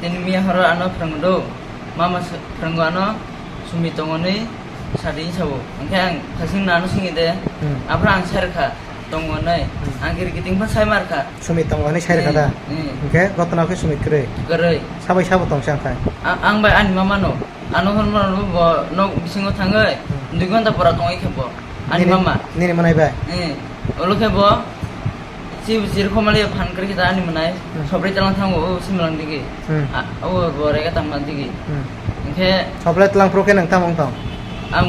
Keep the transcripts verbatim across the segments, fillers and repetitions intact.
Tini miya horo ano phwrwngdo, mama se-, phwrwngo ano sumi tongo hinwi sadi hinwi sabo. Hwnkhe ang khasing no ano singide, Hmm. aphuru ang sai rwkha tongo hinwi. Hmm. Ang kiri kiting pha sai ma rwkha. Sumi tongo hinwi sai rwkha da? Hmm, hmm. Hwnkhe gotna khe sumi kwrwi? Kwrwi. Sabai sabo tong se ang khai? A-, ang bai ani mama no. Ano hwnmano bo nok bisingo thangwi Hmm. dui ghonta pora tongwi khe bo. Ani Nini, mama. Nini manai bai? Eh, olo khe bo, si, si rwkho mali phan kwrwi khe ta ani manai, Hmm. sobri talang thango, o simalang digi. Hmm. A, o bo rega tangma digi. Hmm. Hwnkhe Sobri talang phuru khe nang tamo wng tong? Ang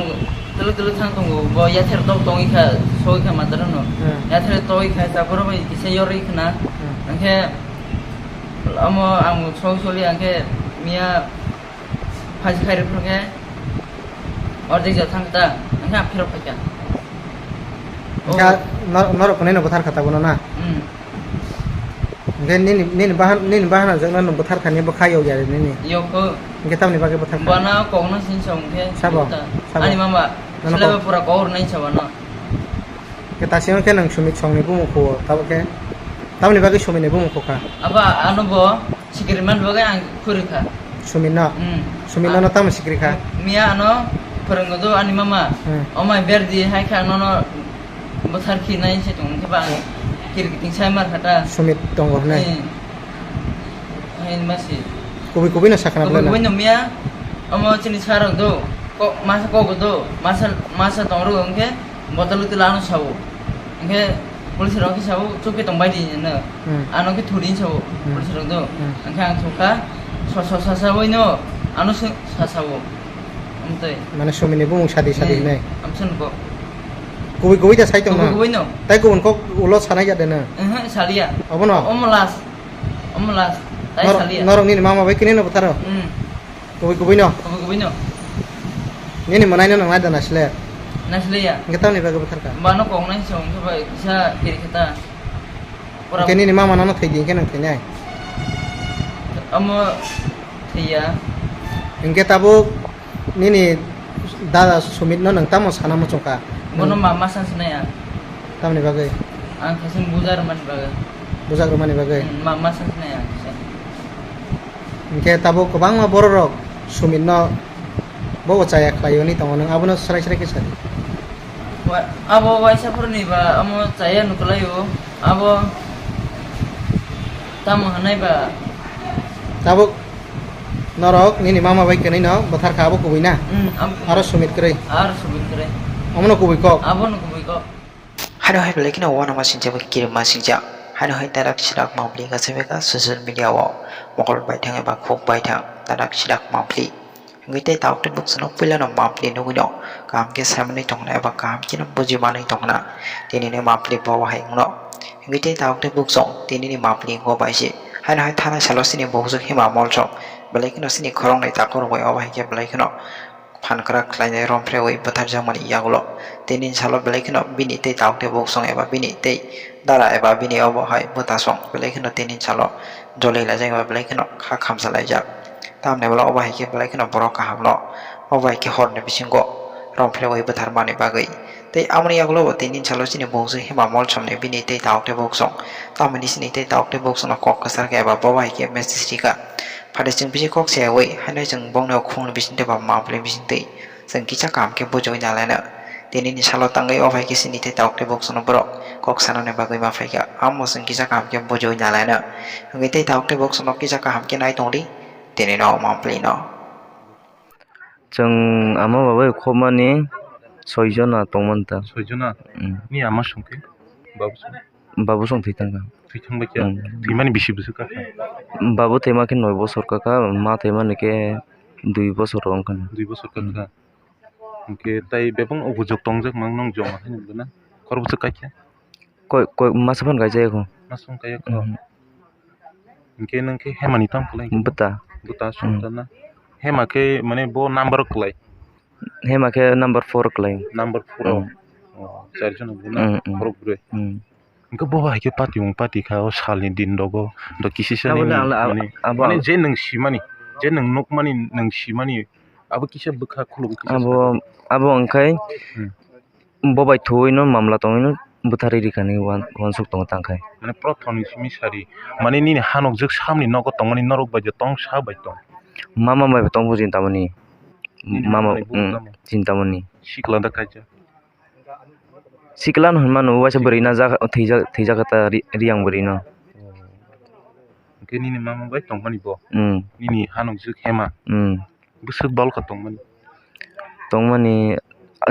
tulu tulu thang tongo, bo yather tok tongwi kha, soi kha mataro no. Hmm. Yather tongwi kha, ta borok bai kisa yorwi khna. Hmm. Hwnkhe omo ang soi soli hwnkhe miya Phaisi khairok phano khe ordek jora thang kha ta, hwnkhe ang phirok phai kha. Hwnkhe Oh. nor-, norok hwnwi no bwthar kha ta bono na? Hmm. Hwnkhe nini, nini bahan, nini bahan jwk no nwng bwthar kha ni bwkha yok ya nini? Yok kho. Hwnkhe tamni bagwi bwthar kha? Bana kok no sini sa hwnkhe Sabo? ta. Sabo? Ani mama, Nono selai kok- ba pura kok rwnai sa bana. Khe ta simi khe nwng Sumit songni bumung kho, tabuk khe tamoni bagwi Sumit ni bumung kho kha? Abo ano bo sikiri man bagwi ang khuri kha. Sumit no? Hmm. Sumit no, Ah. no tamo sikiri kha? Miya ano phwrwngdo ani mama. Hmm. Omai berdi hai kha nono bwthar khi nai se tong khe ba ang kiri kiting sai mar kha ta. Sumit tongo hwnwi? Hmm. Hai masi. Kubui kubui no sakha na Kubui belai na? kubui no miya. Omo chini sarok do. Ko masa kok do. Masa, masa tong ro hwnkhe. Bottle tila ano sao. Hwnkhe police rok khe sao, "Chukhe tong bai di," hino. Hmm. Ano khe thudi sao, Hmm. police rok do. Hmm. Hwnkhe ang thukha, so, so, sa, sa, oi no, ano se, sa, sao. Amtwi. Mane Sumit ni bumung sadi, sadi Hmm. hinai. Amsa nugo. Kubui, kubui da sai tong Kubui, no? kubui no. Tai kubun kok ulo sanai ya de no? Ehe, salia. Obo no? Omo last. Omo last. Tai Nor-, salia. Norok nini mama bai kini no bwtharo? Hmm. Kubui kubui no? Kubui kubui no. Nini mwnaino nang naida naisle? Naisle ya. Hwnkhe tamni bagwi bwtharkha? Bano kok nai se hwnkhe bai kisa kiri khe ta. Pura Hwnkhe nini mama nono thwi di hwnkhe nang thwinai? Omo thwiya. Hwnkhe tabuk nini dada Sumit no nang tamo sana muchungkha? Bono ma masa sinai ang. Tamni bagwi? Ang khaisa bujar mani bagwi. Bujak rwmani bagwi? Hmm, ma masa sinai ang khaisa. Hwnkhe tabuk kwbangma bororok Sumitno bobo chaya khlaio hinwi tongo, nwng abono srai srai khe sadi. Wa-, abo waisa phuruni ba omo chaya nuklaio, abo tamo hwnai ba. Tabuk norok nini mama bai kwnwino bwtharkha abo kubui na? Hmm, abo kubui. Aro Sumit kwrwi? Aro Sumit kwrwi. Omono kubui kok? Abono kubui kok. Haino hai belai kheno uanama sinjak bai kirima singjak. Haino hai tarak sirak mapli kasaibeka social media o mokol baithang eba khuk baithang tarak sirak mapli. Hingwi tei tabuk tei buksuno puilano mapli nugwino kaham khe saimanwi tongna eba kaham kheno bujimanwi tongna. Tinini mapli bo hai wngno. Hingwi tei tabuk tei buksong tinini mapli wngkha bai se. Haino hai thana salo chini buksuk hima molsong belai kheno chini khoroknwi takhuk rwui obo hai khe belai kheno phan kwrak khlainai romphreui bwtharjakmani yagulo. Tinini salo belai kheno bini tei tabuk tei buksong eba bini tei dara eba bini obo hai bwtasong belai kheno tinini salo jolilaijak eba belai kheno kha khamsalaijak. Tamni ulo obo hai khe belai kheno borok kahamno obo hai khe horni bisingo romphreui bwtharmani bagwi. Tei amoni yagulo bo tinini salo chini buksuk hima molsomni bini tei tabuk tei buksong tamoni chini tei tabuk tei buksongno kok kwchar khe eba bobo hai khe message rikha. Phati chwng bisi kok sayaui haino chwng bongni o khumni bisingtwi ba mapli bisingtwi chwng kisa kaham khe bujiui nalaino. Tinini salo tangwi o bai khe chini tei tabuk tei buksongno borok kok sanani bagwi ma phaikha, amo chwng kisa kaham khe bujiui nalaino. Hwnkhe tei tabuk tei buksongno kisa kaham khe nai tongdi tinino o mapli no. Chwng ama babai khobmani soi jona tongmani ta. Soi jona? Mm. Ni ama songkhe? Babu song? Babu song thwi thangkha. Thwi thangbai khe? Mm. Thwimani bisi bwswk kakha? Babu thwima khe noi bosor kakha, ma thwimani khe dui bosor wngkha. Dui bosor kakha. Mm. Hwnkhe tai bebak o bujok tongjak mang nong joma haino gana? Khorokbwswk kaikha? Koi, koi, masa phano kaijak kho. Masa phano kaiya kho. Mhm. Hwnkhe nwng khe hemani tamo kwlai? Bwta. Bwta song Mhm. ta na? Hema khe mane bo number kwlai? Hema khe number four kwlai. Number four o? Mhm. Oh, char jon bo na? Mhm, mhm. Khorok brwi. Mhm. Hwnkhe bo hai khe pati wng pati kha o salni din rogo. Do kisisa Abo nini da ala-, ala-, mane, abo mane al- je nwng simani, je nwng nukmani, nwng simani, abo kisa bwkha khuluk kisa Abo, sakha. Abo wngkhai Hmm. bo bai thuwi no mamla tongwi no bwtharwi rikha hinwi uan-, uansuk tongo tangkhai. Mane prothom ni simi sari, mane nini hanukjwk samni nogo tongmani norok bai je tong sa bai tong? Mama bai bo tong buji tamoni. Nini mama mama bai bo tamo? Chini tamoni. Sikla da kaisa? Sikla no hinmano, waisa bwrwi na jak-, thwijak, thwijak kha ta ri-, riyang bwrwi no. Hwnkhe nini mama bai tongmani bo? Hmm. Nini hanukjwk hema? Hmm. Bwswk dol kha tongmani? Tongmani,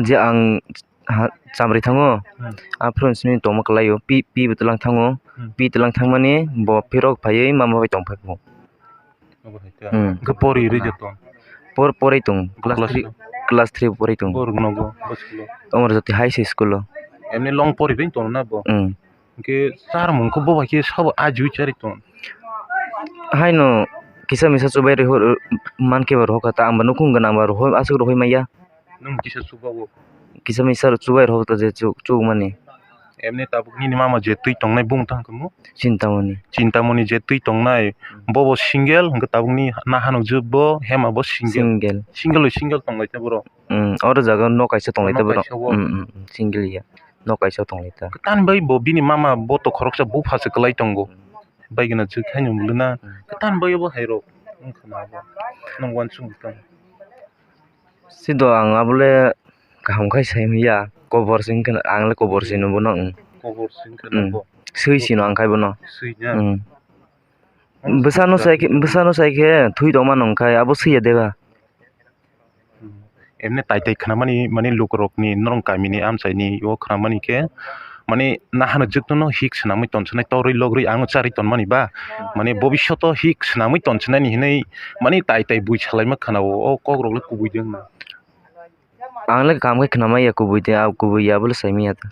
je ang ha, chamri thango, hmm, aphuru simi tongma kwlaio, pi, pi bo twlang thango, hmm, pi twlang thangmani bo phirok phaiwi mama bai tongphai phuo. Obo hai khe. Hmm. Hwnkhe pori rwi je tong? Por-, porwi tong. Class class three, three porwi tong. Borok nogo bwswk lo? Amar jati high school o. Emni long pori rwi tong na bo? Hmm. Hwnkhe charmung khe bo bai khe sabo ajiwi charwi tong? Haino kisa misa chubai rwi hor-, mankhe bo rohor kha ta, ang bo nukhung gwnang ba rohor aswk rohorwi manya. Nwng kisa chubago? Kisa misa chubai rohor ta je chu-, chubukmani. Emni tabuk nini mama je twi tongnai bumung tang kamo? Chintamoni. Chintamoni je twi tongnai, hmm, bobo single, hwnkhe tabukni nahanukjwk bo hema bo single. Single. Single bai single tonglaikha borok. Hmm, oro jaga nok kaisa tonglaikha borok. Nok kaisa o. Hmm, hmm, hmm, single ya. Nok kaisa tonglaikha. Kwtal bai bo bini mama bo to khoroksa bupha se kwlai tongo. Hmm. Baigwna jwk haino mwnwna. Hmm. Kwtal bai bo hairok wngkha na bo. Nwng uansuk tong. Sido ang abole kaham khai sai manya, kobor se wngkha na, ang le kobor se no bono, hmm. Kobor se wngkha na bo? Hmm. Swi sino ang khai bono. Swi na? Hmm. Bwsano sai khe, bwsano sai khe thwi tongma nong khai, abo swi ya deba? Hmm. Emni tai tai khnamani, mani lukurokni, norok kamini amchaini o khnamani khe, mane nahanukjwk no hik swnamwi tonswnai, torwi logrwi ang charwi tonmani ba, mane bobishoto hik swnamwi tonswnani hinwi mane tai tai bui salaima khna-o, o kokrok le kubui de wngna. Ang le kaham khe khna manya kubui de, a kubui ya bole sai manya ta.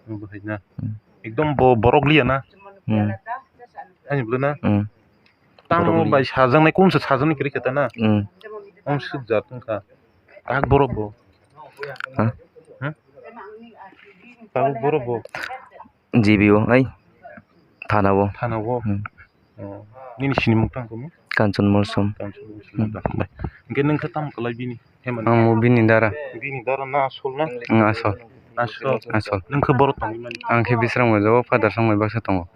Obo hai na. Hmm. Ekdom bo borok liya na. Hmm. Ani bole na. Hmm. Tamo borok liya. Bai sajaknai, kunsa sajaknai kwrwi khe ta na. Hmm. Om suk jat wngkha. Tak borok bo. Ha? Hmm? Tabuk borok bo? G B o, ai, thana o. Thana o? Hmm. Oh, nini sinimung tang kamo? Kanchan Molsom. Kanchan Molsom. Hmm. Bai. Hwnkhe nwng khe tamo kwlai bini? Hemani? Ang bo bini dara. Bini dara na asol na? Ang asol. Asol. Asol. Nwng khe borok tongwi mani? Ang khe Bisramganj o, Father Songmai baksa tongo.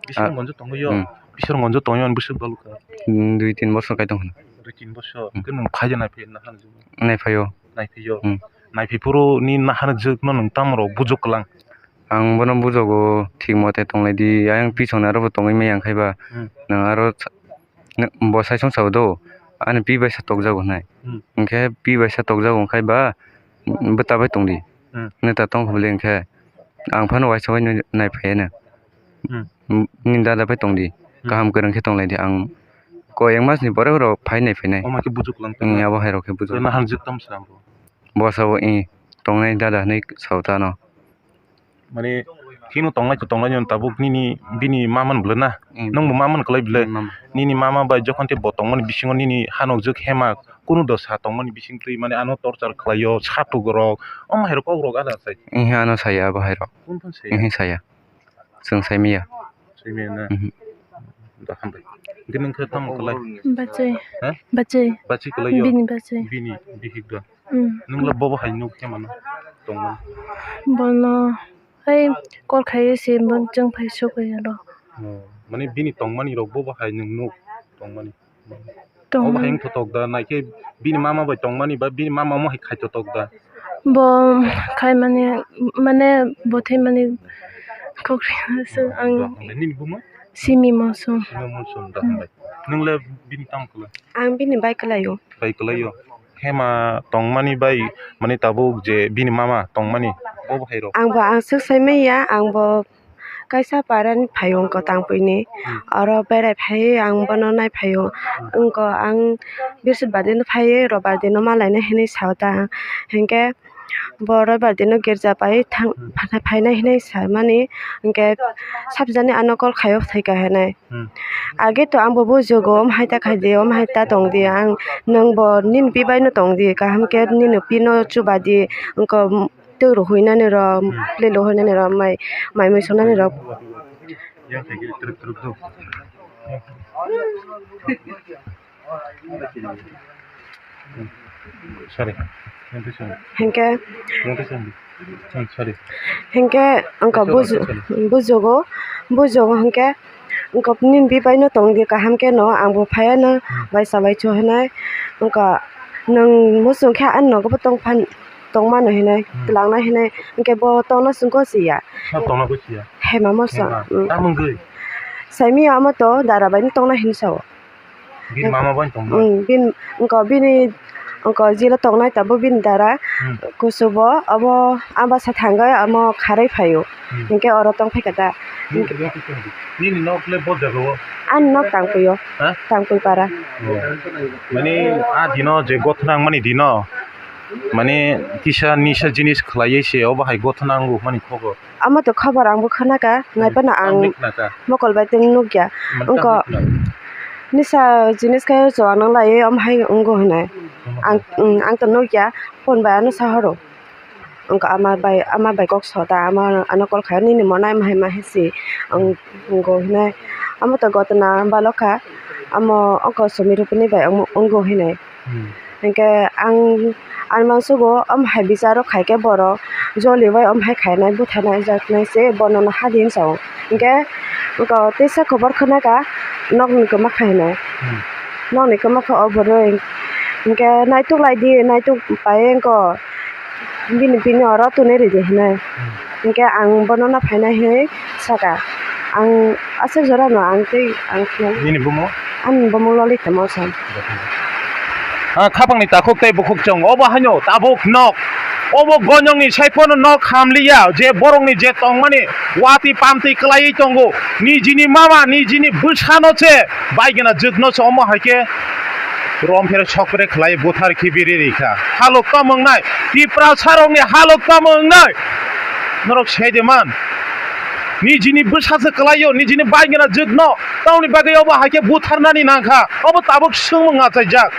Bisramganj o tongwi o? Hmm. Bisramganj o tongwi mani bwswk dol kha? Hmm, dui tin bosor kai tong kha. Dui tin bosor? Hmm. Hwnkhe nwng phai de nai phai na hano? Nai phai o. Nai phai o? Hmm. Nai phai phuru ni nahanukjwk no nwng tamo rok bujuk kwlang? Ang bono bujogo, thik mote tonglai di, ayang pisongo aro bo tongwi maya wngkhai ba. Hmm. Nwng aro sa-, nwng bo sai song sao do, ani pi bai sa tokjago hinai. Hmm. Hwnkhe pi bai sa tokjago wngkhai ba, bwta bai tong di. Hmm. Neta tong kha bwle hwnkhe, ang phano uaisa bai nai phai ya no. Hmm. Nini dada bai tong di, hmm, kaham kwrwng khe tonglai di, ang koi ek mas ni pore rok phai nai phai nai. Omo khe bujuk lang. Hmm, abo hai rok khe bujuk. Nahanjwk tamo slam bo? Bo sao, i, tongnai dada hinui sao ta no. Mane, kheno tongnai to tongnai no tabuk nini, bini mama no bwle na? Hmm. Nwng bo mama no kwlai bwle? Hmm, mama. Nini mama bai jokhon tei bo tongmani bisingo nini hanokjwk hema kunu dosa tongmani bisingtwi mane ano torchar khlaio, sathuk rok, omo hai rok kok rok ada sai? Ihi ano saya abo hai rok. Kunu phano saya? Ihi saya. Chwng sai maya. Sai maya na? Mhm. Da, hambai. Hwnkhe nwng khe tamo kwlai? Bachai. Ha? Bachai. Bachai kwlai yo? Bini bachai. Bini bihik da? Mm. Nwng le bobo hai nuk khe mano tongmani? Bono hai call khai se bo chwng phai sok ya ro. Oh, mane bini tongmani rok bobo hai nwng nuk tongmani? Tongmani. Obo hai wng thotok da, naikhe bini mama bai tongmani ba bini mama omo hai khai thotok da? Bo khai mani, mane bo thai mani khokri aswk ang. Nini buma? Simi Mosom. Simi Mosom da, hmm, hambai. Nwng le bini tamo kwlai? Ang bini bai kwlai o. Bai kwlai o. Hema tongmani bai, mane tabuk je bini mama tongmani, bo bo hai rok? Ang bo ang swk sai manya, ang bo kaisa para ni phaio wngkha tangpui ni. Hmm. Oro berai phaiwi ang bono nai phaio. Hmm. Wngkha ang Birsutbar dino phaiwi Robar dino ma laina hinwi sao ta. Hinkhe bo Robar dino girja bai thang, hmm, phaina hinwi sa mani. Hinkhe sabjani ano call khaio thai ka hinwi. Hmm. Age to ang bo bujugo, omo hai ta khai di, omo hai ta tong di, ang nwng bo nini pi bai no tong di, kaham khe nini pi no chuba di, wngkha. Tei ruhuinani rok, hmm, plate ruhuinani rok, mai, mai mui swngnani rok. Sorry. Hinkhe, Hmm, sorry. Hinkhe wngkha Sorry, buju-, sorry. bujugo, bujugo hinkhe wngkha nini bibai no tongdi kaham khe no, ang bo phaiya no Hmm. bai salai cho hinai, wngkha nwng muchung khe ani nogo bo tong phan, tong mano hinai, Hmm. twlang nai hinai, hinkhe bo tongna chwng ko siya. Sab tongna ko siya. Hema mosa. Hema. Hmm. Tamung gwi? Saimia amo to dara bai no tongna hinwi sao. Bini mama bai tong ba? Hmm, bin, wngkha bini, wngkha jila tongnai tabuk bini dara Hmm. kusubo, abo abo sa thangwi amo kharwi phaio. Hmm. Hinkhe oro tong phaikha da. Nini, nini nok le bo jaga o? Ani nok Tangpui o. Ha? Tangpui para. Oh. Mane a dino je gothna wngmani dino, mane kisa nisa jinis khlaiwi se obo hai gothna wngo hwnmani khobor. Amo to khobor ang bo khwnaka, Hmm. naiphano ang Tamni khnaka? Mokol bai tong nukya. Mane Wngkha tamni khnaka? Nisa jinis khe chuwa nang lai, omo hai wngo hinai. Omo Ang, hai. Hmm, ang to nukya, phone bai ano sahoro. Wngkha ama bai, ama bai kok sota, ama ano call khai, "Nini mona ma hai ma hai si?" Ang wngo hinai. Amo to gotna balokha, amo oko sumi rupini bai amo wngo hinai. Hmm. Hinkhe ang, ang mangsugo, omo hai bicharo khaikhe borok joli bai omo hai khainai, butharnai jaknai se bono no hadi hinwi sao. Hinkhe wngkha teisa khobor khwnaka nokni kwma khainai. Hmm. Nokni kwma kha o bwrwi. Hinkhe naituk lai di, naituk pai wngkha bini bini oro tuni ridi hinai. Hmm. Hinkhe ang bono no phainai hinwi saka. Ang aswk jora no ang tei ang khna. Nini bumung? Ani bumung Lolita Mawsam. Ah, khapangni takhuk tei bukhuk chwng obo haino tabuk nok. Obo gonyokni saiphano nok hamliya, je borokni je tongmani watwi pamtwi kwlaiwi tongo. Nijini mama, nijini bwsano se baigena jwkno se omo hai khe romphre sokphre khlai buthar khibi ri rikha. Halok tamo wngnai, Tiprasarokni halok tamo wngnai. Norok sai de man. Nijini bwsa se kwlaio, nijini baigena jwkno. Tamoni bagwi obo hai khe butharnani nangkha. Obo tabuk swngmung achaijak.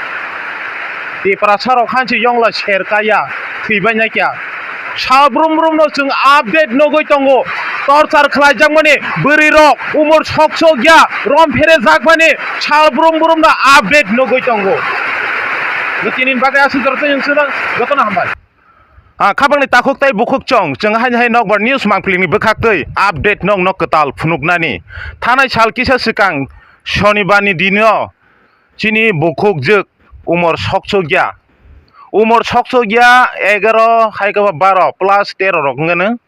Tiprasarok hansi yongla ser kaya, thwibai nai kya. Sal brum brum no chwng update nugwi tongo. Torchar khlaijakmani bwrwi rok, umor sok sok ya, rom phere jakmani sal brum brum no update nugwi tongo. Nukini bagwi aswk jora tei jotono hambai. Ah, khapangni takhuk tei bukhuk chwng, chwng haini hai nokbar news mangpili ni bwkhak twi update nokno kwtal phunuknani. Thanai sal kisa swkang Shonibar ni dino chini bukhuk jwk umor sokchokya. Umor sokchokya egaro hai khe ba baro plus tero rok wngkha no.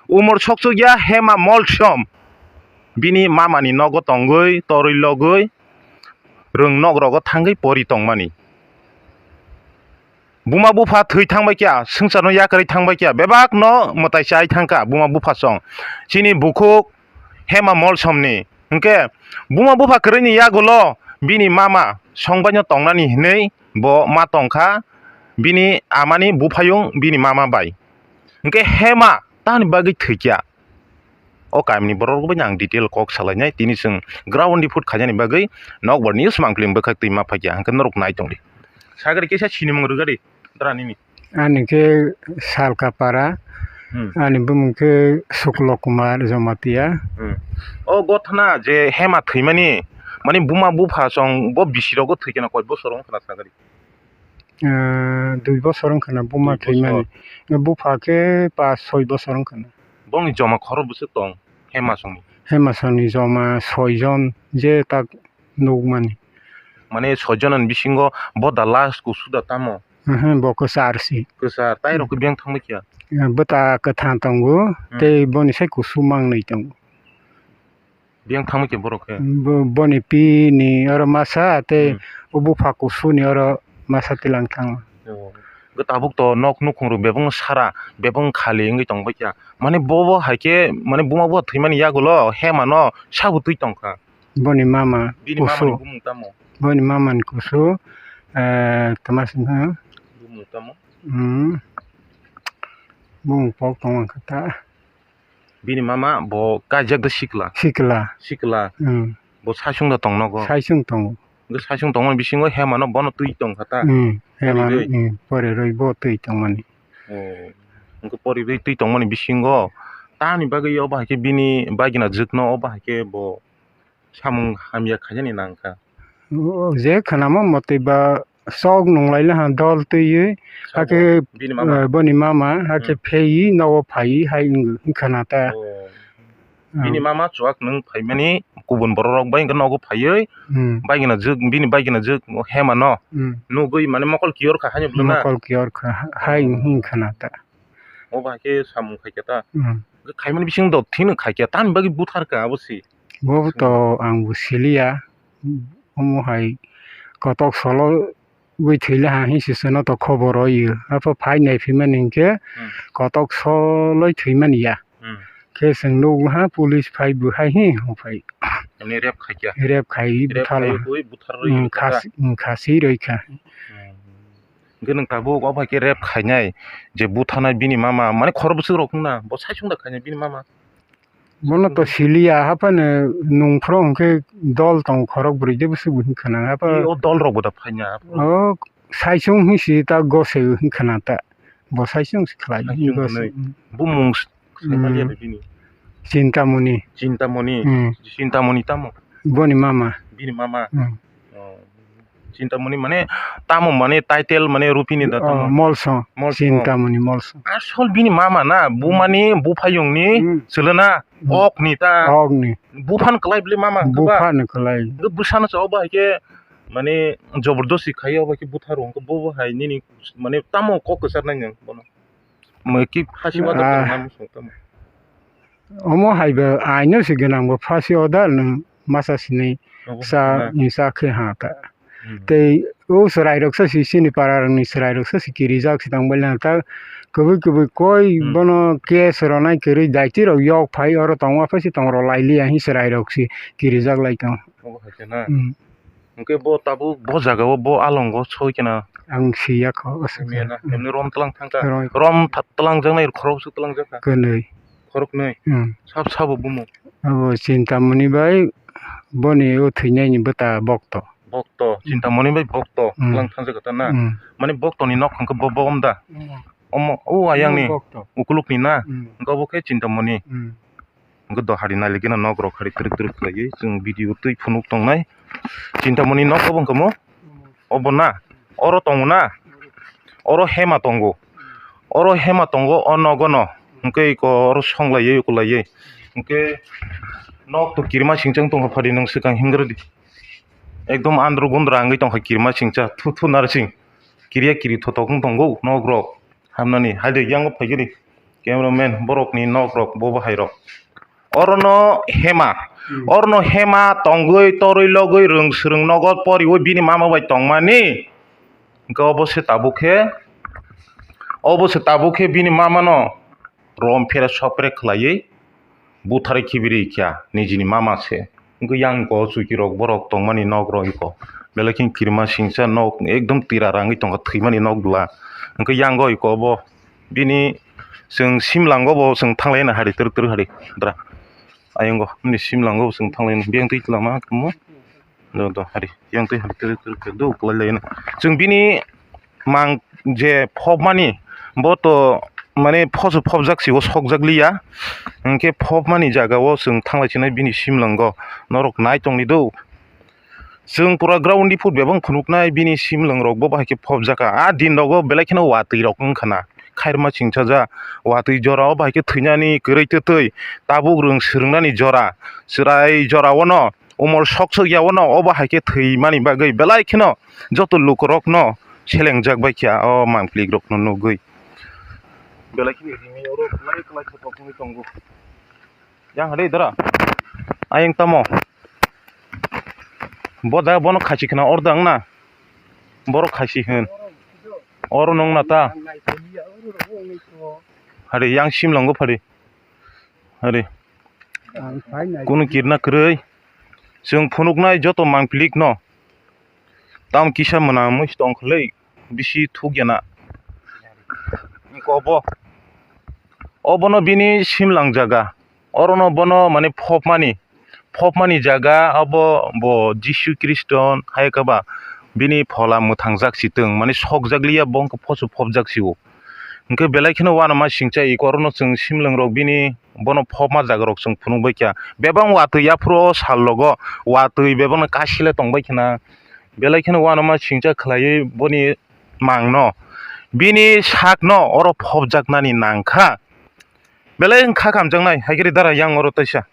Umor sokchokya Hema Molsom. Bini mama ni nogo tongwi torwi logwi rwng nok rogo thangwi pori tongmani. Buma bupha thwi thangbai kya, swngcharno yakarwi thangbai kya, bebakno mwtai chai thangkha buma bupha song. Chini bukhuk Hema Molsomni. Hinkhe buma bupha kwrwini yagulo bini mama songbaino tongnani hinwi bo ma tongkha bini amani buphayung bini mama bai. Hinkhe Hema tamni bagwi thwikya? O kamini borok rok bai ang detail kok salainai, tini chwng ground report khainani bagwi nokbar news mangpili bwkhak twi ma phaikya, hwnkhe norok nai tongdi. Sagri kisa sinimung rwgadi dra nini. Ani khe Salkapara, Hmm. ani bumung khe Suklo Kumar Jamatia. Hmm. O gothna je Hema thwimani, mani buma bupha chwng bo bisi rogo thwikhe na koi bosor wng khna sagri? Ah, dui bosor wng khna buma Dui bosor. Thwimani. Bupha khe pas soi bosor wng khna. Bongni joma khorok bwswk tong Hema songni? Hema songni joma soi jon je tak nukmani. Mane soi jonani bisingo bo da last kusu da tamo? Ehe, bo kwchar si. Kwchar, tai rok biyang thangbai kha? Eh, bwta kwthang tongo, Hmm. tei boni sai kusu mangnwi tongo. Biyang thangwi khe borok khe? Bo-, boni pi ni oro masa tei Hmm. o bupha kusu ni oro masa tilang thango. Oh. Hwnkhe tabuk to nok nukhung rok bebak sara, bebak khali wngwi tongbai kha. Mane bo bo hai khe mane buma bupha thwimani yagulo Hema no sabo twi tongkha. Boni mama Bini mama ni kusu. Bumung tamo? Boni mama ni kusu, eh, tama singha. Bumung tamo? Hmm. Bumung pok tongma kha ta. Bini mama bo kaijak da sikla? Sikla. Sikla. Hmm. Bo saichung da tong nogo? Saichung tongo. Hwnkhe saichung tongmani bisingo Hema no bono twi tong kha ta? Hmm. Hema no, Porirwi? Hmm, porirwi bo twi tongmani. Oh. Hwnkhe porirwi twi tongmani bisingo tamni bagwi obo hai khe bini bagina jwkno obo hai khe bo samung hamya khainani nang kha? O, je khwnamo motwi ba sok nung lai le ha dol twiwi, Sabo, hakhe, bini mama? Eh, boni mama, hakhe Hmm. pheiwi nogo phaiwi hai wngkha na ta. Oh. Hmm. Bini mama chuwak nwng phaimani kubun borok rok bai hwnkhe nogo phaiwi Hmm. bai gana jwk, bini bai gana jwk hema no Hmm. nugwi mane mokol kiyor kha haino bwlwk na? Mokol kiyor kha, ha-, hai Oh. wngkha na ta. O bai khe samung khai khe ta. Hmm. Khaimani bising do thino khai khe, tamni bagwi buthar kha abo si. Bo to ang bo siliya. Omo hai kotok solo gwi thwile ha hinsi chwngno to khobor rw-o. Apo phai naiphimani hinkhe Hmm. kotok soloi thwimani ya. Hmm. Khe chwng nukgo ha police phai bo hai hi hwnphai. Tamni rape khai kha. Rape khai Rape buthar khai la. Ui buthar rwi Hmm, kha ta. Khasi, hmm, khasi rwi kha. Hmm. Hwnkhe nwng tabuk o bai khe rape khainai je butharnai bini mama, mane khorok bwswk rok wngna bo sai sung da khainai bini mama. Bono to siliya, haphano nungphro hwnkhe dol tongo, khorok bwrwi de bwswk bo hwnkhana, hapha. I o dol rok bo da phaina? O saichung hinsi ta gose hwnkhana ta, bo saichung se khlai. Saichung gose, hwnwi. Bumung s-, saimaliya de bini. Chintamoni. Chintamoni. Hmm. Chintamoni tamo? Boni mama. Bini mama. Hmm. Oh. Chintamoni mane tamo mane title mane Rupini da tamo? Oh, Molsong. Molsong. Chintamoni Molsong. Asol bini mama na, bumani buphayungni Hmm. Chwlana Hmm. Okni ta. Okni. Buphan kwlai bwle mama hwnkhe ba? Buphan kwlai. Hwnkhe bwsano se obo hai khe mane jobordosi khai obo hai khe butharo hwnkhe bobo hai nini mane tamo kok kwcharnai nwng bono? Mane ki phasi wadak Ah. Tamo song tamo? Omo hai bo aino se gwnang bo phasi order nwng masa sinai Obo cha hai na? Cha khe ha ta. Hmm. Tei o chwrairok sa si chini para rokni chwrairok sa si kirijak si tong bailano ta kwbwi kwbwi koi Hmm. Bono case rwnai kwrwi daitwi rok yok phai oro tongma phai si tong rw lai liya hi chwrairok si kirijak lai tong. Obo hai khe na? Hmm. Hwnkhe bo tabuk bo jaga o bo alongo soi khe na? Ang si ya kho, aswk Mia na, khe. Emni rom tlang thang kha? Rom. Rom tha-, tlang jak nai khorok bwswk tlang jak kha? Kwnwi. Khorok nwi? Hmm. Sab sabo bumung? Abo Chintamoni bai boni o thwinaini bwta bokto. Bokto, Hmm. Chintamoni bai bokto Hmm. Tlang thang jak kha ta na? Hmm. Mane boktoni nok hwnkhe bo, bo om da? Hmm. Omo, o ayang ni Omo bokto. Ukuluk ni na? Hmm. Hwnkhe obo khe Chintamoni. Hmm. Hwnkhe do hari nailikhe no nok rok hari twrwk twrwk khlaiwi chwng video twi phunuk tongnai. Chintamoni nok obo wngkha mo? Obo na? Oro tongo na? Oro hema tongo. Oro hema tongo o nogo no. Hwnkhe iko oro song laiwi ukulaiwi. Hwnkhe nok to kirima singchang tongkha phari nwng swkang hingrwdi. Ekdom andro gundra wngwi tongkha kirima singcha thu thu narsing. Kiriya kiri thotok wng tongo nok rok. Hamnani hai de yang phai giri. Cameraman borokni nok rok bo bahai rok. Orono hema. Hmm. Orono hema tongwi torwi logwi rwng swrwng nogo poriwi bini mama bai tongmani. Hwnkhe obo se tabuk khe, obo se tabuk khe bini mamano rom phere sok phere khlaiwi. Butharwi khibiri kha nijini mama se. Hwnkhe yang ko chuki rok borok tongmani nok rok iko. Belai khe kirima singcha nok ekdom tira rangwi tongkha thwimani nok bwla. Hwnkhe yang o iko bo bini chwng simlango bo chwng thanglai na hari twrwk twrwk hari dra. Ayang o bini simlango bo chwng thanglai na biyang twi lama kwmo. Do do hari yang twi hari twrwk twrwk do kwlai lai na. Chwng bini mang je phobmani bo to mane phoso phobjak si o sokjak liya. Hwnkhe phobmani jaga o chwng thanglai chinai bini simlwngo norok nai tongni do. Chwng pura ground ni phut bebak phunuknai bini simlwng rok bo bahai khe phobjak kha. A din rogo belai kheno watwi rok wngkha na. Khairma chingchaja watwi jora o bahai khe thwinani kwrwi twtwi tabuk rwng swrwngnani jora. Chwrai jora o no umor sok sok ya o no obo hai khe thwimani bagwi belai kheno joto lukurokno selengjak bai kha o mangpili rokno nugwi. Belai kheno rimi oro kwlai kwlai khe tongwi tongo. Yang hade dara. Ayang tamo. Bo da bono khachi khna orda wngna. Borok khachi hwn. Oro nung na ta. Hade yang simlongo phadi. Hari. Ang phai nai. Kunu kirna kwrwi. Chwng phunuknai joto mangpili no. Tam kisa mwnamwi tongkhlwi bisi thukya na. Obo. Obono bini simlang jaga. Orono bono mane phopmani. Phopmani jaga obo bo Jisu Khristo hai khe ba bini phola mwthangjak si tong. Mane sokjak liya bo wngkha phoso phopjak si o. Hwnkhe belai kheno uanama singcha iko orono chwng simlwng rok bini bono phopma jaga rok chwng phunuk bai kha. Bebak watwi yaphuru o sal rogo watwi bebakno kasile tong bai khna. Belai kheno uanama singcha khlaiwi boni mangno, bini sakno oro phobjaknani nangkha. Belai wngkha kamjaknai, hai khe dara yang oro taisa.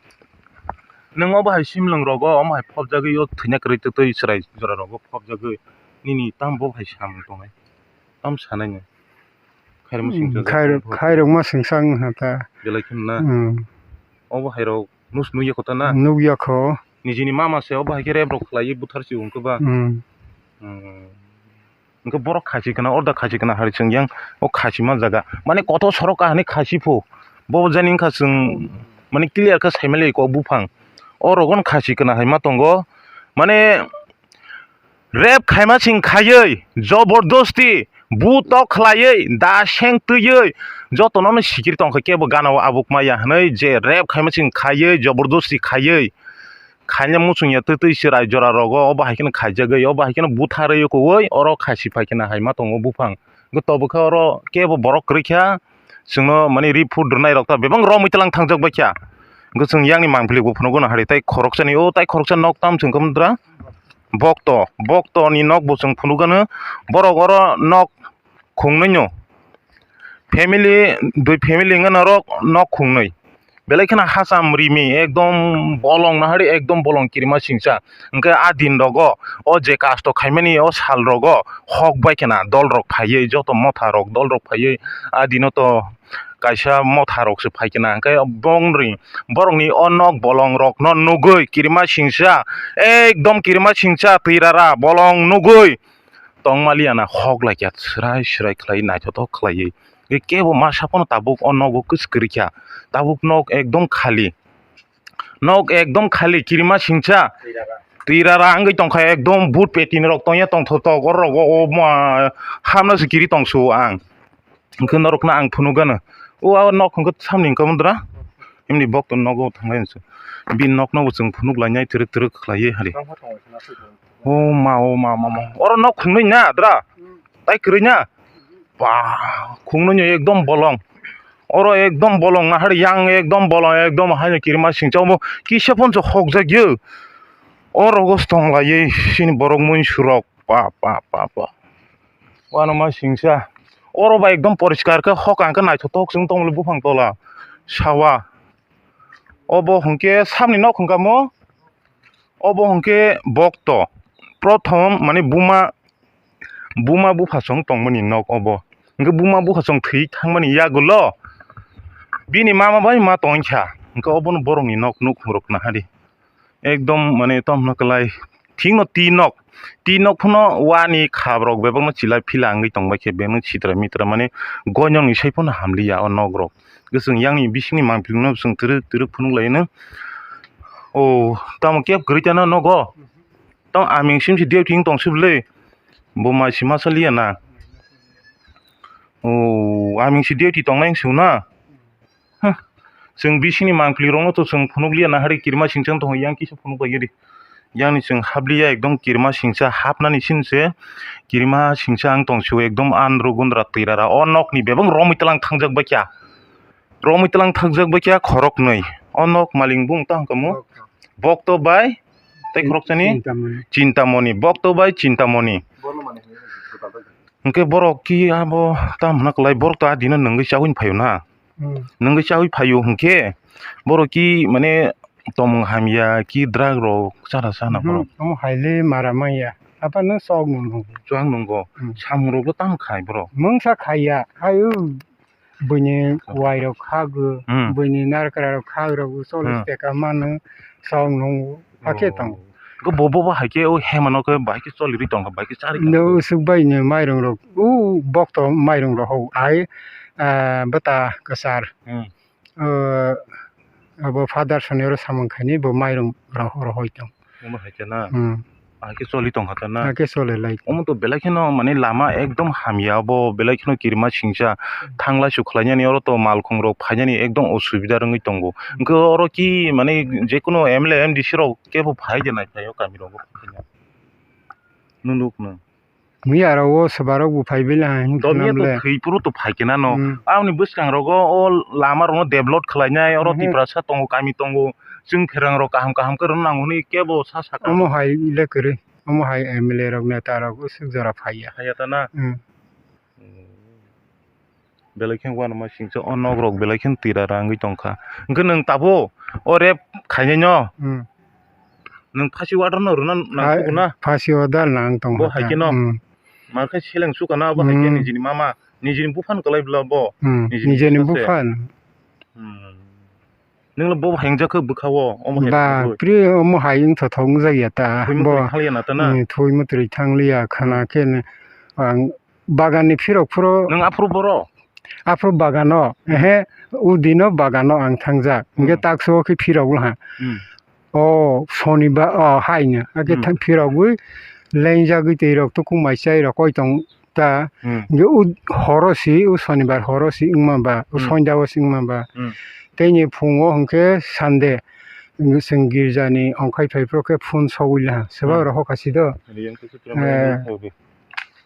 Nwng obo hai simlwng rogo, omo hai phobjagwi o thwina kwrwi twi twi chwrai jora rogo phobjagwi nini tamo bo hai samung tongnai, tamo sanai nw? Khairokma singcha jak khairok, khairokma singcha wngkha ta. Belai kheno na? Hmm. Obo hai rok nus nukya kho ta na? Nukya kho. Nijini mama se obo hai khe rep rok khlaiwi buthar si wngkhe ba? Hmm. Hmm. Hwnkhe borok khasi kana, order khasi kana hari chwng yang o khasi ma jaga. Mane kotor sorok kahani khasi phu. Bo jani wngkha chwng mane clear khe saimali kok buphang. O rogon khasi kana hai ma tongo. Mane rep khaima chwng khaiwi, jobordosti, buto khlaiwi, da seng twiwi, jotono no sikiri tongkha kebo gana o abuk maya hwnwi je rep khaima chwng khaiwi, jobordosti khaiwi. Khaina muchung ya twi twi se rai jora rogo, obo hai kheno khaijagwi, obo hai kheno butharwi kuwi, oro khasi phai kheno hai ma tongo buphang. Hwnkhe tobo khe oro kebo borok kwrwi kha, chwngno mani ri phut rwnai rok ta bebak romwi tlang thangjak bai kha. Hwnkhe chwng yang ni mangpili bo phunukgo no hari tai khoroksani, o tai khoroksa nok tam chwng khe mudra. Bokto, bokto ni nok bo chwng phunukgano, borok oro nok khungnwi no. Family, dui family wngkha norok nok khungnwi. Belai kheno hacham rimi ekdom bolong nahari ekdom bolong kirima singcha. Hwnkhe a din rogo o je kasto khaimani o sal rogo hok bai kheno dol rok phaiwi joto motha rok dol rok phaiwi a dino to kaisa motha rok se phai kheno hwnkhe bongni borokni o nok bolong rok no nugwi kirima singcha ekdom kirima singcha twirara bolong nugwi tongmaliya na hok laikya swrai swrai khlai naithothok khlaiwi. Kebo masa phano tabuk o nogo kwchwk kwrwi kha, tabuk nok ekdom khali, nok ekdom khali kirima singcha twirara wngwi tongkha ekdom but peti ni rok tongya tongthotok oro rok o ma hamno se kiri tongsu ang. Hwnkhe norokno ang phunukgano o a nok hwnkhe samni hwnkhe mudra himni bokto nogo thanglai bini nokno bo chwng phunuk lainai twrwk twrwk khlaiwi hari. O ma, o ma, ma, ma. Oro nok khungnwi na, dra? Tai kwrwi na? Ba, khungnwi ekdom bolong. Oro ekdom bolong, nahar yang ekdom bolong, ekdom haino kirima singcha omo kisa phone se hokjak yo. Oro go stong laiwi sini borok mui surok. Pa, pa, pa, pa. Wano ma singcha. Oro ba ekdom poriskar khe hok ang khe naithothok chwng tongmani buphang tola. Sawa. Obo hwnkhe samni nok hwnkha mo? Obo hwnkhe bokto prothom, mane buma, buma buphasong tongmani nok obo. Hwnkhe buma buphasong thwi thangmani yagulo bini mama bai ma tongkha. Hwnkhe obono borokni nok nukhung rok nahadi. Ekdom, mane, tamo hwnna kwlai thikno twi nok. Twi nok phano wani khap rok bebakno chila phila wngwi tongbaikhe, bebakno sitra mitra, mane, goinokni sai phano hamliya o nok rok. Hwnkhe chwng yang ni bisingni mangpili no chwng twrwk twrwk phunuk laino. O, tamo kebo kwrwi tano nogo? Tamo aming sim si duty wng tong se bwle? Bo mai si masa liya na? O, aming si duty tongnai wng sio na? Huh. Chwng bisingni mangpili rokno to chwng phunuk liya na, hari kirima singcha tong yang kisa phunuk bai di. Yang ni chwng hap liya, ekdom kirima singcha hapnani sin se kirima singcha ang tong sio, ekdom andro gundra twirara. O nok ni bebak romwi tlang thangjak bai kha. Romwi tlang thangjak bai kha khorok nwi. O nok maling bung tang kamu. Bokto bai tei khorok chani Chintamoni. Chintamoni. Bokto bai Chintamoni. Hwnkhe borok ki abo tam hwnna kwlai, borok to a dino nwngwi chaui phaio na? Hmm. Nwngwi chaui phaio hwnkhe borok ki mane tomung hamya ki drug rok chana chana borok. Hmm, omo haile mara manya. Apa nw sok nung nung. Chuang nungo. Hmm. Samung rok bo tamo khai borok. Mungsa khaiya. Ayu. Buini wairok khago, hmm, buini narwkra rok khagrok, cholish, hmm, taka mano, song nung, hakhe, oh, tongo. Bo, bo, bo hai khe o hemano khe bai khe choli ri tongkha, bai khe chari tongkha. No usuk bai ni mairung rok, u bokto mairung rok hou ai, ah, bwta kwchar. Hmm. Ah, abo father soni oro samung khaini bo mairung rok rohoi tong. Omo hai khe na? Hmm. Hai khe choli tongkha ta na? Hai khe choli lai. Omo to belai kheno mane lama ekdom hamya, bo belai kheno kirima singcha, hmm, thanglai su khlainani, oro to malkhung rok phainani ekdom osubida wngwi tongo. Hwnkhe oro ki mane jekunu M L A, M D C rok kebo phai de nai phaio kami rogo phaina. Nunuk no. Miya rok o swba rok bo phai bile hai wngkha. Domiya to namle. Thwi phuru to phai kena no. Hmm. Aboni bwskang rogo o lama rok no develop khlainai, oro, mhm, Tiprasa tongo, kami tongo, chwng pherang rok kaham kaham khe rwna nango hwnwi kebo sa sakha. Omo hai le kwrwi. Omo hai M L A rok, neta rok usuk jora phaiya. Phaiya ta na? Hmm. Belai khe uanama singcha o nok rok belai khe twi ra ra wngwi tongkha. Hwnkhe nwng tabuk o rep khainai no? Hmm. Nwng phasi order no rwna nang Phai-, tubu na? Phasi order nang tong Bo kha hai ta. Khe no? Hmm. Mar khe seleng sukha na bo hai khe Hmm. Nijini mama, nijini buphano kwlai bwla bo. Hmm. Nijini Nijini bwsa se. Buphano. Hmm. Nwng bo hengjakha bwkha o, omo hai Ba, rwgwi. Pri omo hai wngthothok wngjak ya ta. Thwima Bo, kwrwi thangli ya na ta na? Hmm, thwima kwrwi thangli ya, khana Hmm. khe ne ang bagan ni phirok phuro. Nwng aphuru boro? Aphuru bagan o, Hmm. ehe, udino bagan o ang thangjak. Hwnkhe Hmm. takso khe phirok laha. Hmm. O sonibar, o haino, ake Hmm. thang phirogwi lengjagwi twi rok tukhuk mai chai rok koi tong ta. Hmm. Hwnkhe u horo si, u sonibar horo si wngma ba, u Hmm. sonda o si wngma ba. Hmm. Teini phungo hwnkhe Sunday, chwng girja ni ongkhai phai phuru khe phone sogwi laha. Swbak Hmm. rok hoka si do. Riyang khe Eh.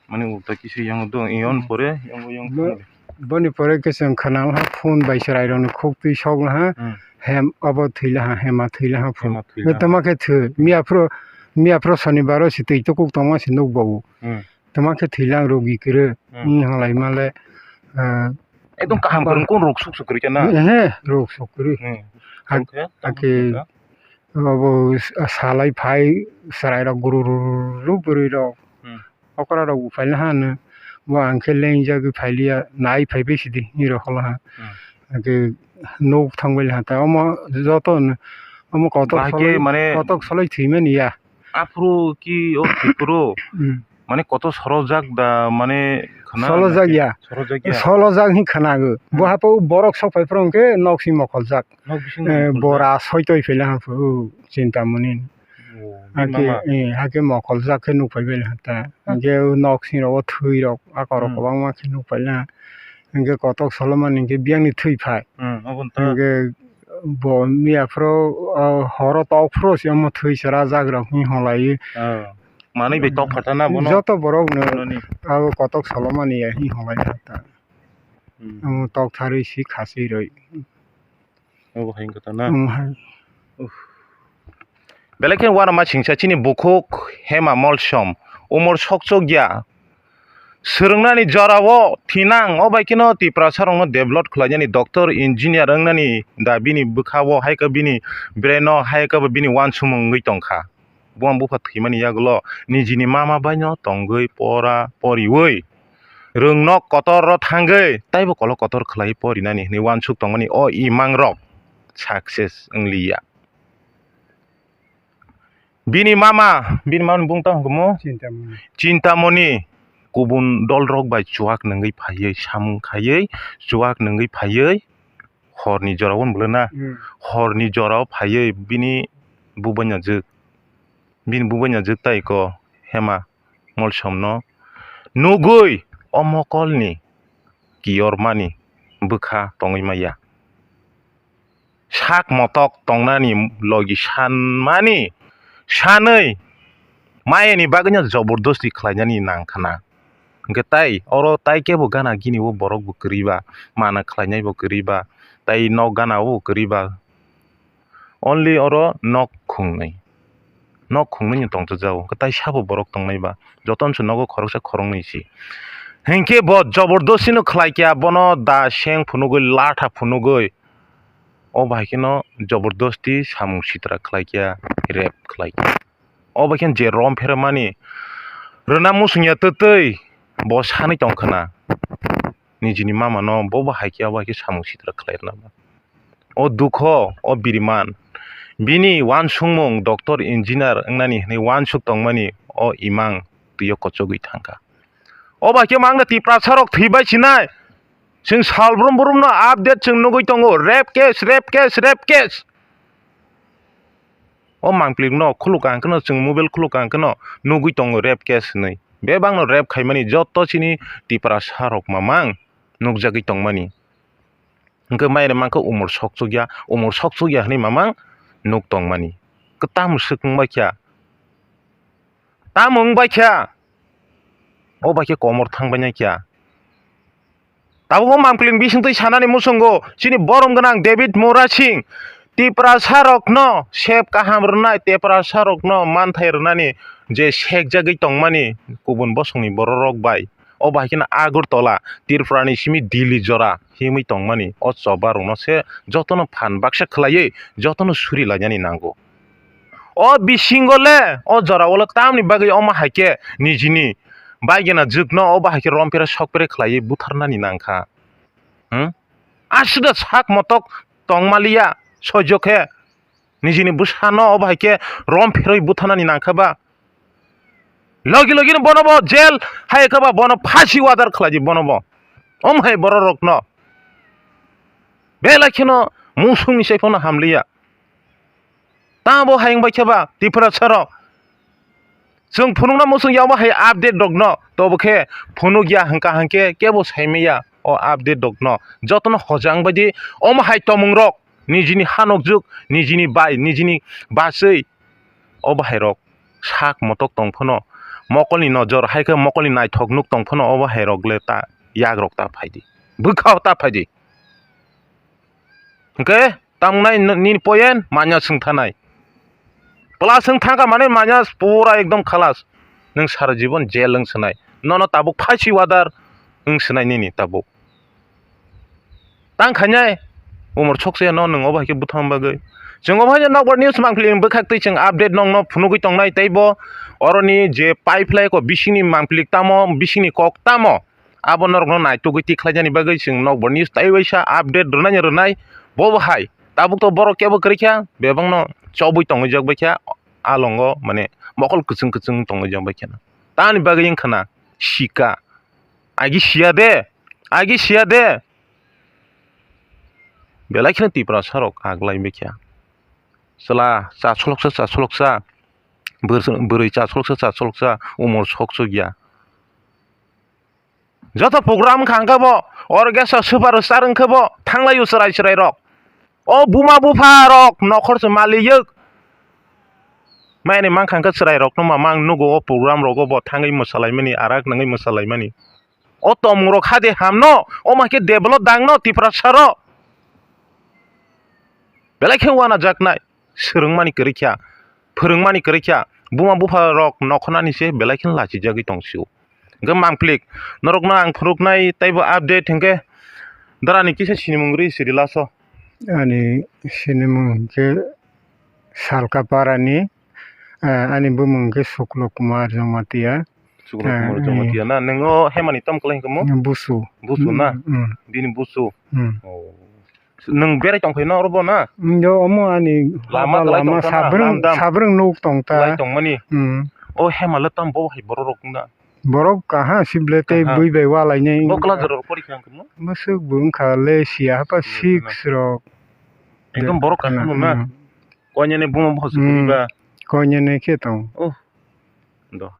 Mani ulta kisa yang do, iyon Hmm. pore, yang yang Bo-, pore. Boni pore khe chwng khna laha phone bai chwrai rok ni khuk twi sok laha. Hmm. Hem, obo thwi laha, hema thwi laha phone. Hema thwi laha. Tama khe thwi. Miya phuru, miya phuru sonibar o si twi tukhuk tongma si nuk bo. Hmm. Tama khe thwi lang rogi kwrwi. Hmm. Wng halai male, ah, Ekdom kaham ba- kwrwng kung rok suk suk kwrwi khe na? Ehe, rok suk kwrwi. Hmm. Hak-, Tong khe, tong hake khe ka? Obo salai phai chwrai rok guru ru ru ru bwrwi rok. Hmm. Okra rok bo phai laha no. Bo ang khe lengjagwi phai liya, nai phai bai sidi hinwi rw kha laha. Hmm. Hake nuk thang bai laha ta. Omo joto no, omo kotok Bahai khe soloi, mane kotok soloi thwi mani ya. Aphuru ki o thwi phuru Hmm. mane kotor sorojak da mane khna Sorojak ya. Sorojak ya. Sorojak hin khnago. Hmm. Bo hapo borok sok phai phuru hwnkhe nok si mokoljak. Nok bising Eh, mokoljak. Bora soitoi phela ha phu, Chintamoni. Oh, Hake, mama. Eh, hake mokoljak khe nuk phai bai ha ta. Hmm. Hwnkhe nok sing rogo thwi rok, akorok Hmm. kwbangma khe nuk phai la. Hwnkhe kotok solomani hwnkhe biyangni thwi phai. Hmm, obo ta. Hwnkhe bo miya phuru, ah, horo tok phuru se omo thwi chwra jak rok hin holai. Oh. Manwi bai tok phatana bono? Joto borok no Bono ni. Abo kotok solomani ya hin holai ha ta. Hmm. Omo tok tharwi si khasi roi. Obo hai wngkha ta na? Omo hai. Uff. Belai khe uanama singcha chini bukhuk Hema Molsom, umor sokchok ya. Swrwngnani jorao thinang, o bai kheno Tiprasa rokno develop khlainani, doctor, engineer wngnani da bini bwkhao hai khe bini brain o hai khe bo bini uansukmung wngwi tongkha. Buphang bupha thwimani yagulo nijini mama baino tongwi pora poriwi, rwngnok kotor o thangwi taibo kolok kotor khlai porinani hinwi uansuk tongmani o imang rok success wngliya. Bini mama, bini mama ni bung tong hwnkhe mo? Chintamoni. Chintamoni kubun dol rok bai chuak nungwi phaiwi samung khaiwi chuak nungwi phaiwi horni jora o bwlana Hmm. horni jora o phaiwi bini bubaina jwk bini bubaina jwk tai ko Hema Molsomno nugwi o mokolni kiyormani bwkha tongwi maya. Sak motok tongnani logi sanmani sanwi mayani bagwino jobordosti khlainani nangkhana. Hwnkhe tai oro tai kebo gana gini o borok bo kwrwi ba, mana khlainai bo kwrwi ba, tai nok gana o bo kwrwi ba. Only oro nok khungnwi. Nok khungnwi ni tongthokjago. Hwnkhe tai sabo borok tongnai ba. Jotono se nogo khoroksa khoroknwi si. Hinkhe bo jobordosti no khlai kya, bono da seng phunugwi, latha phunugwi. O bai kheno jobordosti samung sitra khlai kya, rape khlai kya. O bai khe je rom phermani rwna muchung ya twtwi bo sanwi tong khna. Nijini mama no bo bo hai khe abo hai khe samung sitra khlai rwna ba. O dukho, o biriman, bini uansukmung doctor, engineer wngnani hwnwi uansuk tongmani o imang twi o kochogwi thangkha. O bai khe mangna Tiprasa rok thwibai sinai. Chwng salbrum brumno update chwng nugwi tongo, rape case, rape case, rape case. O mangpili no khuluk ang kheno, chwng mobile khuluk ang kheno nugwi tongo rape case hinwi. Bebakno rape khaimani joto chini Tiprasa rok mamang nukjagwi tongmani. Hwnkhe mairema khe umor sokchukya, umor sokchukya hinwi mamang nuk tongmani. Kwtam swk wngbai kha. Tamo wngbai kha? O bai khe komor thangbai nai kha. Tabuk o mangpili bisingtwi sanani muchungo chini borom gwnang David Murasing Tiprasa rokno sep kaham rwnai, Tiprasa rokno manthai rwnani je sekjagwi tongmani kubun bosongni bororok bai, o bahai kheno Agartala Tripurani simi Delhi jora himwi tongmani o choba rokno se jotono phan baksa khwlaiwi jotono suri lainani nango. O bisingo le o jora o le tamni bagwi omo hai khe nijini baigena jwkno o bahai khe romphere sokphere khwlaiwi butharnani nangkha. Hmm? Aswkda sak motok tongmaliya, soijo khe nijini bwsano obo hai khe rom pherwi buthanani nangkha ba. Logi logino bono bo jail hai khe ba bono phasi order khlai di bono bo. Om hai bororokno. Belai kheno musungni sai phano hamliya. Tamo hai wngbai khe ba Tiprasa rok. Chwng phunukna muchung ya omo hai update rokno, tobo khe phunuk ya hwnkha hwnkhe kebo sai manya o update rokno. Jotono hojang bai di omo hai tomung rok nijini ha nokjwk, nijini bai, nijini bachwi o bahai rok sak motok tong phano, mokolni nojor hai khe mokolni naithok nuk tong phano o bahai rok le ta yak rok ta phai di, bwkha o ta phai di. Hwnkhe tamnai n-, nini poyen manya swng thanai. Plus wng thangkha mane manya pura ekdom khalas. Nwng sara jibon jail wng swnai. Nono tabuk phasi order wng swnai nini tabuk. Tang khainai umor sokse no nwng obo hai khe butham bagwi. Chwng obo hai khe nokbar news mangpili bwkhak twi chwng update nokno phunugwi tongnai tei bo oroni je pipeline ko bisingni mangpili tamo bisingni kok tamo. Abo norokno naitugwi tikhlainani bagwi chwng nokbar news tei waisa update rwnai rwnai bo bo hai. Tabuk to borok kebo kwrwi kha, bebakno chobwi tongwi jak bai kha, a longo mane mokol kwchwng kwchwng tongwi jak bai kha. Tamni bagwi wngkha na sika. Agi siya de, agi siya de. Belai kheno Tiprasa rok aglai bai kha. Chwla cha soloksa cha soloksa, bwrwi cha soloksa cha soloksa, umor sok sok ya. Joto program wngkha hwnkhe bo orchestra super star wngkhe bo thanglaio chwrai chwrai rok. O buma bupha rok nokhor se maliyuk. Maini mankha hwnkhe chwrai rokno ma mang nugo o program rogo bo thangwi mwsalaimani arak nangwi mwsalaimani. O tomung rok hade hamno omo hai khe develop dangno Tiprasa rok. Belai khe uanajaknai. Swrwngmani kwrwi kha, phwrwngmani kwrwi kha, buma bupha rok nokhornani se belai kheno lachijagwi tong sio. Hwnkhe mangplik, norokno ang phunuknai teibo update hwnkhe, darani kisa sinimung rwi siri laso. Ani sinimung hwnkhe Salkaparani, eh, ani bumung hwnkhe Suklo Kumar Jamatia. Suklo Kumar Eh, Jamatia na? Nwng o hemani tamo kwlai hwnkhe mo? Busu. Busu na? Mm, mm. Bini busu? Mm. Oh. Nwng berai tongphai no oro bo na? Yo, omo ani lama lama kwlai tongkha na, sabrwng, lamdam. Sabrwng nuk tongta. Kwlai tongmani. Hmm. O hemale tam bo hai borok rok na? Borok kaha sible tei kaha. Bui bai wa lainai. Bo kwla jora rok pori kha wngkha mo? Bwswk bo wngkha le siya hapa hmm, six na. Rok. Ekdom borok kaha no na? Hmm. Koinene buma bo hmm. Kwrwi ba. Koinene khe tong. Oh. Do.